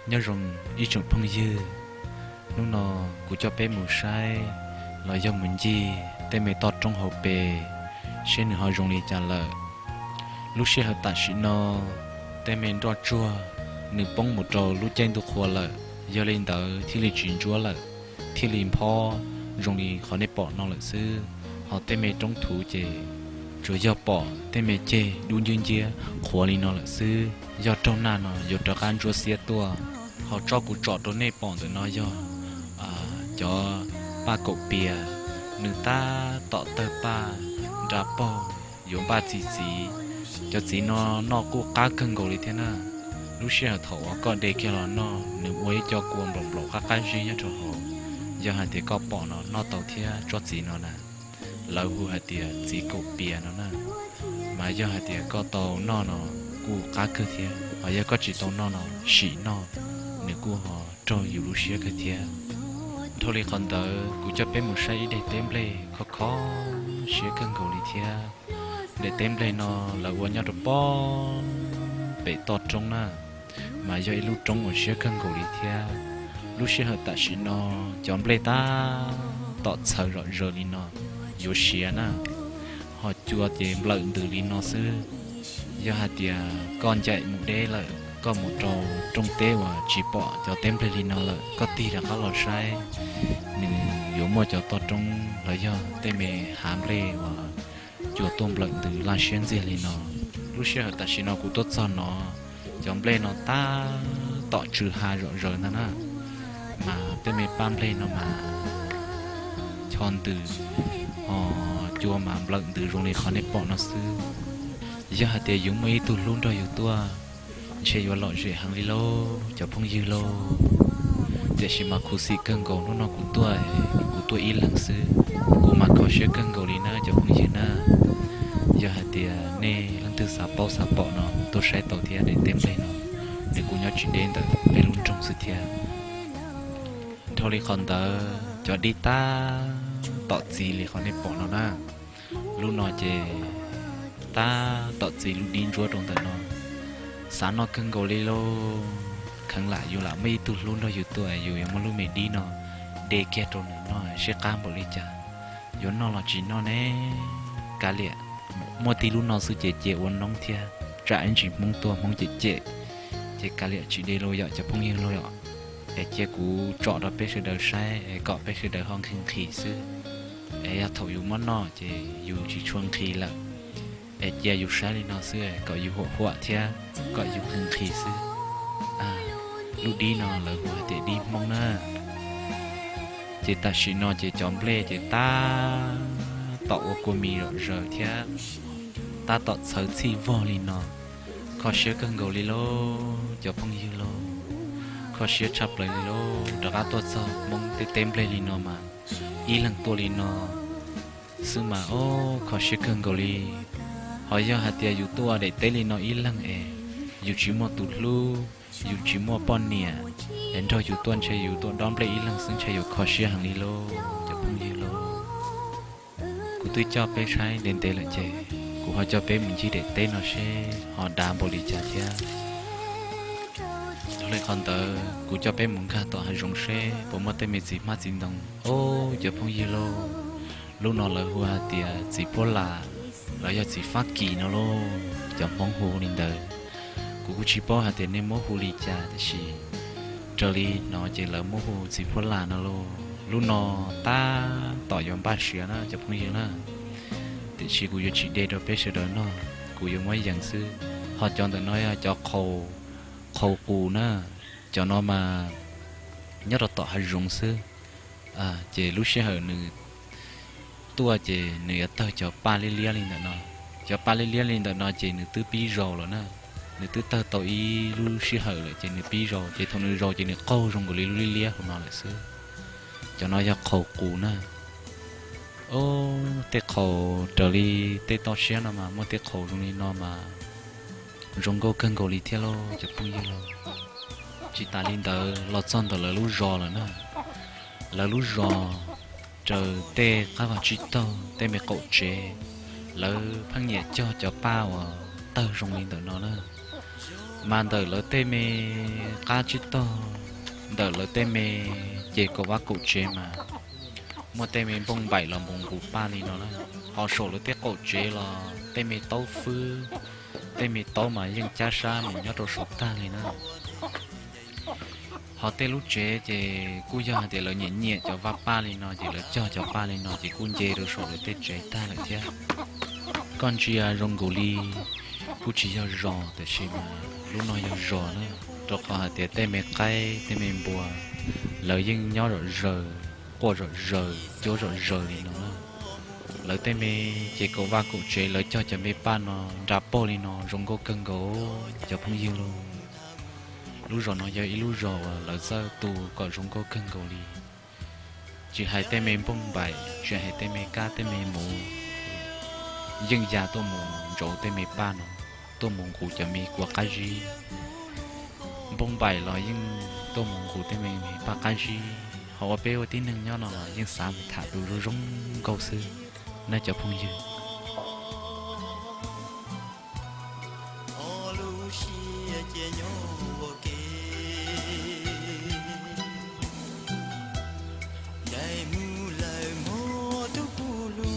Nyob zoo ib tsoom phooj ywg, hnub no kuv coj peb mus saib los yog mus ncig tej me toj roob hauv pes seb nws ho zoo li cas lawm. Lub sij hawm tam sim no tej me nroj tsuag nws poob mus rau lub caij ntuj qhua lawm, yog li ntawd thiaj li tsis ntsuab lawm, thiaj li nphob zoo li qhov nej pom no lawm xwb. Ho tej me roob thuv ces tsuas yog pom tej me ceg dub nciab nciab qhuav li no lawm xwb. Yog raug nag no yuav rov qab ntsuab xiab tuaj. Ho tsob kuv tsom rau nej pom ntawm no yog cov paj kaum pias, nws tab tom tawg paj nra paug yuav npaj txi txiv. Cov txiv no noj kuj qab kawg nkaus li thiab na. Lub sij hawm thaum uas koj de kiag los noj nws ua ib co kua nplaum nplaum qab qab zib nyob rau hauv. Yog hais tias koj pom no noj tau thiab tsob txiv no na, lawv hu hais tias txiv kaum pias no na. Mas yog hais tias koj tau noj no kuj qab kawg thiab, ho yog koj tsis tau noj no sim noj nws kuj ho raug yus lub siab kawg thiab. Dhau li qhov ntawd kuv coj peb mus saib ib daim teb nplej khov kho siab kawg nkaus li thiab. Daim teb nplej no lawv ua nyob rau pob pem toj roob na, mas yog ib lub roob uas siab kawg nkaus li thiab. Lub sij hawm tam sim no cov nplej tab tom txhawv zom zaws li no, yuav siav na, ho cua ces nplawm ntws li no xwb. Yog hais tias koj ncaim mus deb lawm, koj mus rau rooj teb uas tsis pom cov teb nplej li no lawm, koj tig rov qab los saib, nws yuav muaj cov toj roob los yog tej me hav nplej uas cua tuaj nplawm ntws laj siab ntxiag li no. Lub sij hawm tam sim no kuv tuaj txog no, cov nplej no tab tom tsw ha zom zaws ntag na, mas tej me paj nplej no mas cho ntws, ho cua mas nplawm ntws zoo li qhov nej pom no xwb. Yog hais tias yus muaj ib tug hlub nrog yus tuaj, ntshe yuav lom zem heev li lauj cov phooj ywg lauj. Tiam sis mas khuv xim kawg nkaus hnub no kuv tuaj, kuv tuaj ib leeg xwb, kuv mas kho siab kawg nkaus li na cov phooj ywg na. Yog hais tias nej leej twg xav paub xav pom no tuaj saib tau thiab, daim teb nplej no nws kuj nyob tsis deb ntawm peb lub nroog xwb thiab. Dhau li qhov ntawd cov dib tab tom txi li qhov nej pom no na. Lub no ces tab tom txi lub dib ntsuab rau ntawm no. Xav noj kawg nkaus li lauj, kheev lam yus lam muaj ib tug hlub nrog yus tuaj, yus yuav muab lub me dib no de kiag rau nws noj seb qab npaum li cas. Yuav noj los tsis noj ne? Kav liam, muaj tib lub no xwb ces cia ua noob thiab, tsam ib ntsis Hmoob tuaj Hmoob cem cem, ces kav liam tsis de lauj yom cov phooj ywg lauj yom. Es cia kuv tsom rau peb sawv daws saib es kom peb sawv daws ho nqhis nqhis xwb. Es yog thaum yus muab noj ces yus tsis tshua nqhis lawm. Es cia yus saib li no xwb kom yus huam huam thiab kom yus nqhis nqhis xwb. Lub dib no lawv hu hais tias dib Hmoob na. Ces tam sim no ces cov nplej ces tab tom ua kua mis zom zaws thiab, tab tom txhawv txhij vog li no. Kho siab kawg nkaus li lauj cov phooj ywg lauj, kho siab tshaj plaws li lauj. Rov qab tuaj txog Hmoob tej teb nplej li no mas ib leeg tuaj li no xwb mas, o, kho siab kawg nkaus li. Ho yog hais tias yus tuaj daim teb li no ib leeg es yus tsis muaj tus hlub, yus tsis muaj poj niam es nrog yus tuaj, ntshe yus tuaj dob nplej ib leeg xwb ntshe yuav kho siab heev li lauj cov phooj ywg lauj. Kuv twb coj peb saib ntev ntev lawm ces kuv ho coj peb mus ncig daim teb no seb ho dav npaum li cas thiab. Dhau li qhov ntawd kuv coj peb mus nkag tom hav zoov seb puas muaj tej me txiv hmab txiv ntoo. Ob, cov phooj ywg lauj, lub no lawv hu hais tias txiv phuab las los yog txiv fab kis no lauj, cov Hmoob hu li ntawd. Kuv kuj tsis paub hais tias nej muab hu li cas tiam sis raws li hnov ces lawv muab hu txiv phuab las no lauj. Lub no tab tom yuav npaj siav na cov phooj ywg na, tiam sis kuv yuav tsis de rau peb sawv daws noj, kuv yuav muab yees xwb. Ho cov ntawm no yog cov qhaus qus na, cov no mas nyob rau tom hav zoov xwb. Ces lub sij hawm nws tuaj ces nws yuav tawg cov paj liab liab li ntawm no. Cov paj liab liab li ntawm no ces nws twb pib zaus lawm na, nws twb tawg tau ib lub sij hawm lawm ces nws pib zaus, ces thaum nws zaus ces nws qaug zoo nkaus li lub liab liab hauv no lawm xwb. Cov no yog qhaus qus na. Ob, tej qhaus raws li tej toj siab no mas muaj tej qhaus zoo li no mas zoo nkauj kawg nkaus li thiab lauj cov phooj ywg lauj. Tsis tas li ntawd los txog ntawm lawv lub zos lawm na. Lawv lub zos raws tej qab vag tsib taug tej me qaum tsev, lawv pheej nyiam cog cov paj uas tawg zoo li ntawm no na. Mas ntawm lawv tej me qab tsib taug, ntawm lawv tej me ces kaum vaj kaum tsev mas muaj tej me npauj npaim los mus nqus paj li no na. Ho saum lawv tej qaum tsev los tej me taub fwb, tej me taub mas yeej cab sab mus nyob rau saud tag li na. Ho tej lub tsev ces kuj yog hais tias lawv nyiam nyiam cov vaj paj li no ces lawv cog cov paj li no ces kuj nce rau saum lawv tej tsev tag lawm thiab. Koj ntsia zoo nkaus li kuj tsis yog zos tiam sis mas lub no yog zos na, rau qhov hais tias tej me qaib tej me npua lawv yeej nyob zom zaws, quaj zom zaws, cuab zom zaws li no na. Lawv tej me ces kaum vaj kaum tsev lawv cog cov me paj no nra pauj li no zoo nkauj kawg nkaus cov phooj ywg lauj. Lub zos no yog ib lub zos uas lawv txawj tu kom zoo nkauj kawg nkaus li. Tsis hais tej me npauj npaim, tsis hais tej me kab tej me muv, yeej ya tuaj mus ntsauv tej me paj no, tuaj mus nqus cov me kua qab zib. Npauj npaim los yeej tuaj mus nqus tej me paj qab zib, ho ua peb ua tib neeg nyob no los yeej xav mus tham tus zoo zoo nkauj xwb na cov phooj ywg. Ob lub siab cia nyob ua ke, ncaim mus lawm mob tub pug lug,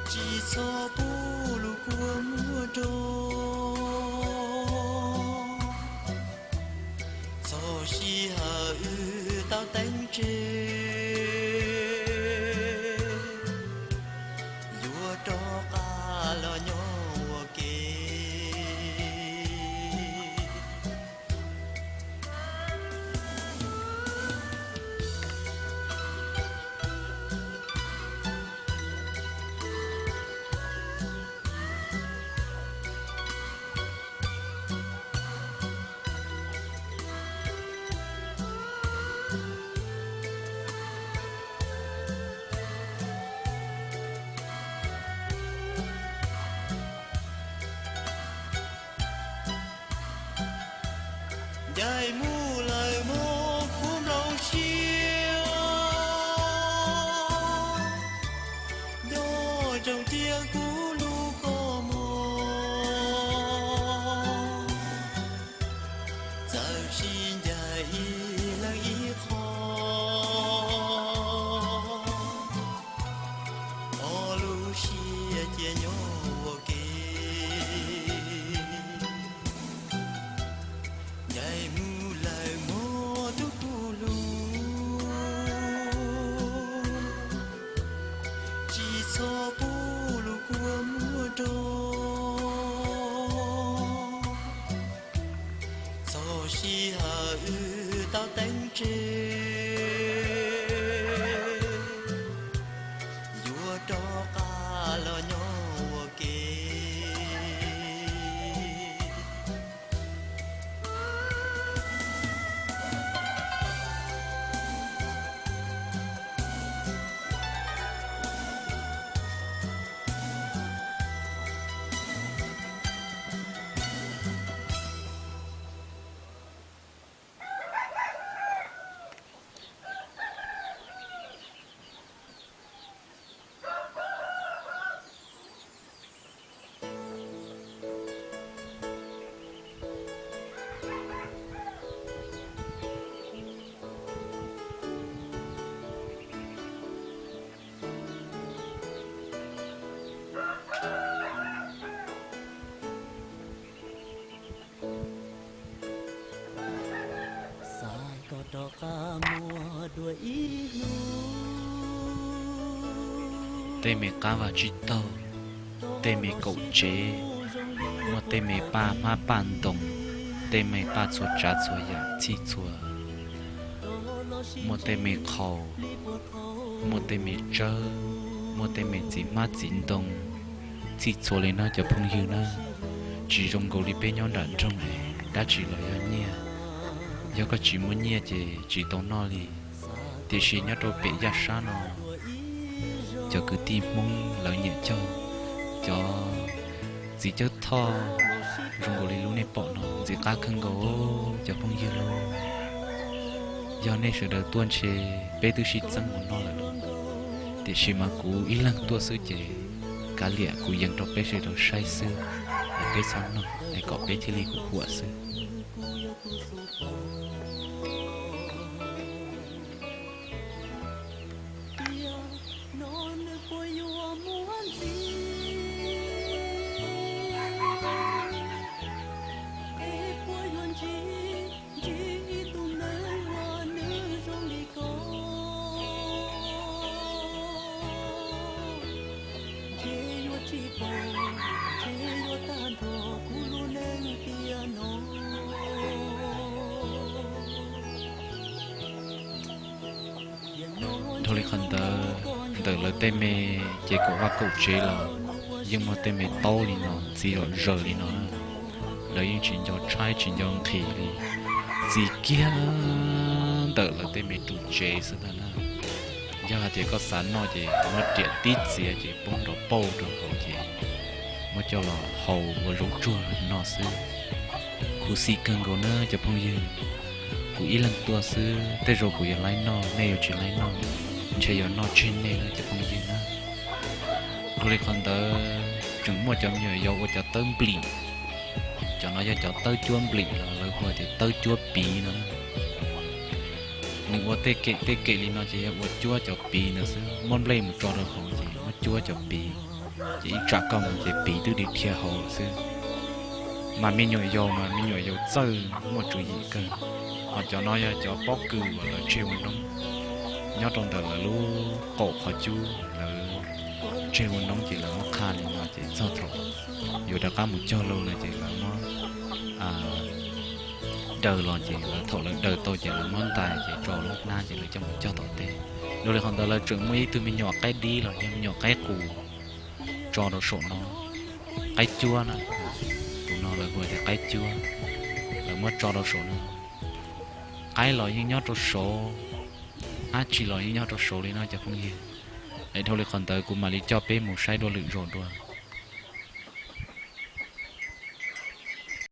tsis txhob pub lub kua muag rog. Txog sij hawm wb tau teeb tsev, yuav rov qab los nyob ua ke. Ncaim mus lawm mob kuv nplooj siab, nco ntsoov tias kuv hlub koj mog, txawm sib ncaim ib leeg ib qho, ob lub siab cia nyob ua ke. Ncaim mus lawm mob tub pug lug, tsis txhob pub lub kua muag rog. Txog sij hawm wb tau teeb tsev, yuav rov qab los nyob ua ke. Xav kom rov qab muaj dua ib hnub. Tej me qab vaj tsib taug, tej me kaum tsev, muaj tej me paj hmab paj ntoo, tej me paj txhua tsav txhua yam txhij txhua, muaj tej me qhaus, muaj tej me tsawb, muaj tej me txiv hmab txiv ntoo, txhij txhua li no cov phooj ywg na. Tsis zoo nkaus li peb nyob nram nroog es dab tsi los yog nyiaj, yog koj tsis muaj nyiaj ces tsis tau noj li. Tiam sis nyob rau pem yaj sab no, cov kwv tij Hmoob lawv nyiam cog cov txiv cawb thoj zoo nkaus li lub nej pom no ntxim qab kawg nkaus cov phooj ywg lauj. Yog nej sawv daws tuaj ntshe peb twb sib txeeb mus noj lawm lauj, tiam sis mas kuv ib leeg tuaj xwb ces kav liam kuv yees rau peb sawv daws saib xwb, es peb txhob noj es kom peb thiaj li huam huam xwb. Dhau li qhov ntawd, ntawm lawv tej me ces kaum vaj kaum tsev los yeej muaj tej me taub li no ntxiv zom zaws li no na. Lawv yeej tsis nco tshaib tsis nco nqhis li, txi kiag ntawm lawv tej me ru tsev xwb ntag na. Yog hais tias koj xav noj ces muab riam tib txiav ces poob nrov pauj rau hauv ces muab coj los hau ua zaub tsuag no xwb. Khuv xim kawg nkaus na cov phooj ywg. Kuv ib leeg tuaj xwb, tej zaum kuv yuav laib noj, nej yuav tsis laib noj, ntshe yuav noj tseg nej na cov phooj ywg na. Dhau li qhov ntawd tseem muaj cov me nyuam yaus ua cov tawb nplim. Cov no yog cov tawb cuab nplim los lawv hu tias tawb cuab piv no. Nws ua tej kem tej kem li no ces yog ua cuab cov piv ntawd xwb, muab nplej mus tso rau hauv ces muab cuab cov piv, ces ib tsam koj mus ces piv twb dhia hauv lawm xwb. Mas me nyuam yaus mas me nyuam yaus txawj muaj tswv yim kawg. Ho cov no yog cov pob kws uas lawv tseg ua noob, nyob rau ntawm lawv lub qaum qhov cub, lawv tseg ua noob ces lawv muab qha li no ces txog thaum yuav rov qab mus cog lauj no ces lawv muab daws los ces lawv thaum lawv daws tau ces lawv muab ntais ces tso lub hnab ces lawv coj mus cog tom teb. Dhau li qhov ntawd lawv tseem muaj ib tug me nyuam qaib dib los yog me nyuam qaib qus tso rau saum no, qaib cuab na, tus no lawv hu tias qaib cuab, lawv muab tso rau saum no. Qaib los yeej nyob rau saud, dab tsi los yeej nyob rau saud li no cov phooj ywg. Es dhau li qhov ntawd kuv mam li coj peb mus saib dua lwm zaus dua.